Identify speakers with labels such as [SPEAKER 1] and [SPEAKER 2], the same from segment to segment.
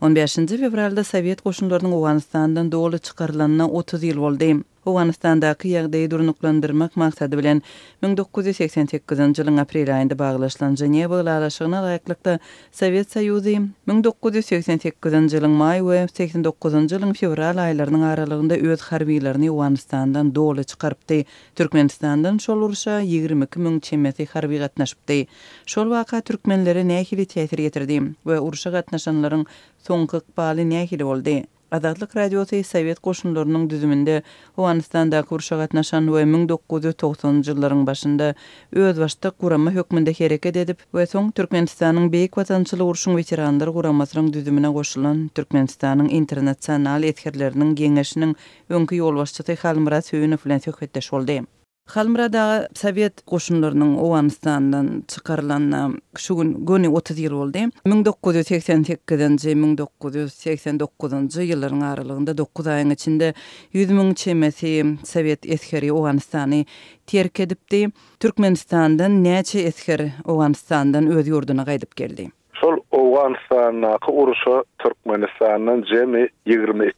[SPEAKER 1] On bäşinji fewralda sowet goşunlarynyň Owganystandan doly çykarylanyna 30 ýyl boldy. Owganystandaky ýagdaýy durnuklandyrmak maksady bilen, 1988-nji ýylyň aprel aýynda baglaşylan Ženewa ylalaşygyna laýyklykda, Sowet Soýuzy 1988-nji ýylyň maý we 89-njy ýylyň fewral aýlarynyň aralygynda öz harbylaryny Owganystandan doly çykarypdy. Türkmenistandan şol urşa 22 müň çemesi harby gatnaşypdy. Şol waka türkmenlere nähili täsir ýetirdi we urşa gatnaşanlaryň soňky ykbaly nähili boldy? Azatlyk Radiosy sowet goşunlarynyň düzüminde Owganystandaky urşa gatnaşan we 1990-njy ýyllaryň başynda özbaşdak gurama hökmünde hereket edip we soň Türkmenistanyň Beýik Watançylyk urşuň weteranlar guramasynyň düzümine goşulan Türkmenistanyň Internasional esgerleriniň geňeşiniň öňki ýolbaşçysy Halmyrat Söýünow bilen söhbetdeş boldy. Halmyrat aga, sowet goşunlarynyň Owganystandan çykarylanyna şu gün göni 30 ýyl boldy. 1988-nji, 1989-njy ýyllaryň aralygynda dokuz aýyň içinde 100 müň çemesi sowet esgeri Owganystany terk edipdi. Türkmenistandan näçe esger Owganystandan öz ýurduna gaýdyp geldi?
[SPEAKER 2] Şol Owganystandaky urşa Türkmenistandan jemi 22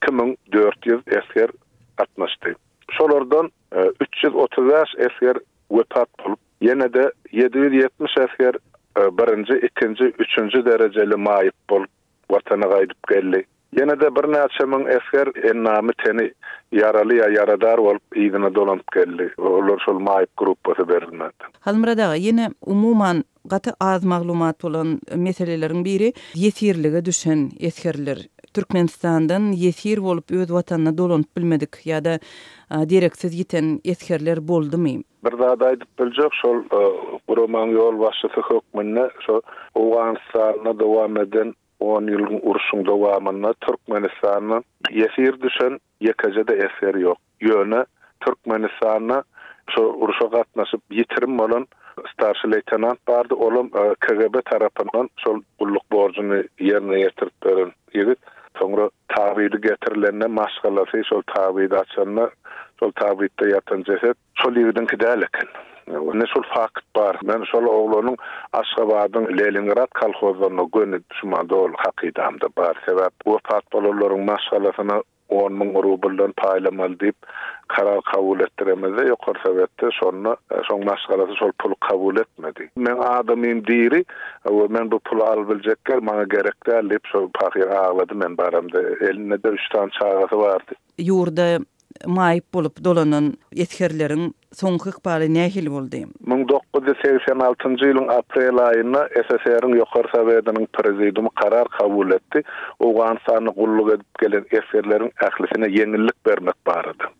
[SPEAKER 2] 400 esger gatnaşdy. Şolardan 335 esger wepat bolup, ýene-de 770 esger birinji, ikinji, üçünji derejeli maýyp bolup watana gaýdyp geldi. Ýene-de birnäçe müň esger endamy, teni ýaraly ýa ýaradar bolup yzyna dolanyp geldi. Olar şol maýyp gruppasy berilmedi.
[SPEAKER 1] Halmyrat aga, ýene umuman gaty az maglumat bolan meseleleriň biri ýesirlige düşen esgerler. Türkmenistandan ýesir bolup öz watanyna dolanyp bilmedik ýa-da dereksiz ýiten esgerler boldumy?
[SPEAKER 2] Bir zady aýdyp biljek, şol guramaň ýolbaşçysy hökmünde şo Owganystanda dowam eden on ýylyň urşuň dowamynda Türkmenistanda ýesir düşen ýekeje-de esger ýok. Ýöne Türkmenistanda şo urşa gatnaşyp ýitirim bolan starşi leýtenant bardy, olam KGB tarapyndan şol gulluk borjuny ýerine ýetirip beren ýigit. Soňra tabydy getirilende maşgalasy şol tabydy açanda şol tabytda ýatan jeset şol ýigidiňki däl eken. Indi şol fakt bar. Men şol oglanyň Aşgabadyň Leningrad kolhozlarynda göni şuma doly hakydamda bar. Sebäp wepat bolanlaryň maşgalasyna 10 müň rubldan paýlamaly diýip karar kabul etdiremizde Ýokary Sowetde şonda şoň maşgalasy şol puly kabul etmedi. Meň adamym diri we men bu puly alybiljekler maňa gerek däl diýip şol pahyr aglady men baramda. Elinde-de üç sany çagasy bardy.
[SPEAKER 1] Ýurda maýyp bolup dolanan esgerleriň soňky ykbaly nähili boldy?
[SPEAKER 2] 1986-njy ýylyň aprel aýynda SSR-iň Ýokary Sowetiniň Prezidiumy karar kabul etdi, Owganystanda gulluk edip gelen esgerleriň ählisine ýeňillik bermek barada.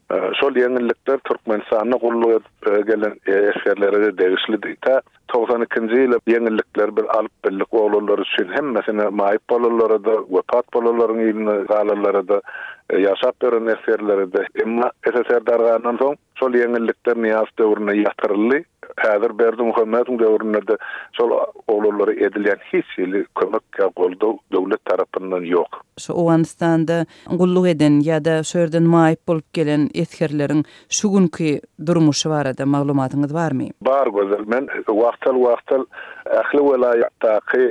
[SPEAKER 2] Şol ýeňillikler Türkmenistanda gulluk edip gelen esgerlere-de degişlidi. Tä 92-nji ýyly ýeňillikleri biz alyp bildik oglanlar üçin hemmesine maýyp bolanlara-da, wepat bolanlaryň yzyna galanlara-da, ýaşap ýören esgerlere-de. Emma SSR dargandan soň şol ýeňillikler Nyýazow döwründe ýatyryldy. Häzir Berdimuhamedowyň döwründe-de şol oglanlara edilýän hiç hili kömek ýa goldaw döwlet tarapyndan ýok.
[SPEAKER 1] Şu Owganystanda gulluk eden ýa-da şo ýerden maýyp bolup gelen esgerleriň Şu günki durmuşy barada maglumatyňyz barmy?
[SPEAKER 2] Bar Gözel, men wagtal-wagtal ähli welaýatdaky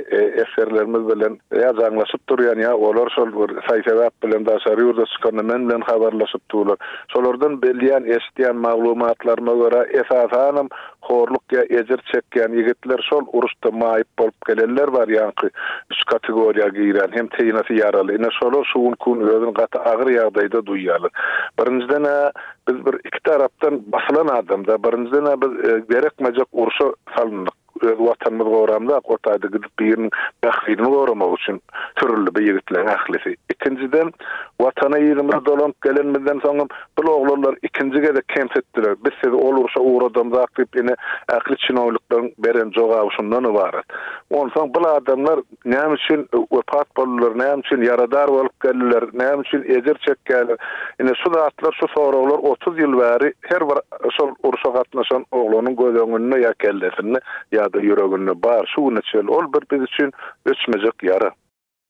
[SPEAKER 2] esgerlerimiz bilen ýa jaňlaşyp durýan, ýa olar şol bir saý-sebäp bilen daşary ýurda çykanda men bilen habarlaşyp durlar. Şolardan bilýän, eşidýän maglumatlaryma görä, esasanam horluk ýa ejir çekýän ýigitler şol uruşda maýyp bolup gelenler bar, ýaňky üç kategoriýa girýän, hem synasy ýaraly. Ine, şolar şu günki gün özüni gaty agyr ýagdaýda duýýarlar. Birinjiden-ä, biz bir iki tarapdan basylan adam-da. Birinjiden-ä biz gerekmejek urşa salyndyk. Öz watanymyzy goramzok, o taýda gidip biriniň bähbidini goramak üçin sürüldi bu ýigitleriň ählisi. Ikinjiden, watana yzymyza dolanyp gelenimizden soňam bul oglanlar ikinji gezek kemsitdiler. Biz sizi ol urşa ugradamzak diýip ine ähli çinownikleriň beren jogaby şundan ybarat. Onsoň bul adamlar Näme üçin wepat boldular, näme üçin ýaradar bolup geldiler, näme üçin ejir çekýärler? Ine, şu zatlar, şu soraglar 30 ýyl bäri her bir şol urşa gatnaşan oglanyň göz öňünde ýa kellesinde ýa-da ýüreginde bar. Şu güne çenli ol bir biz üçin öçmejek ýara.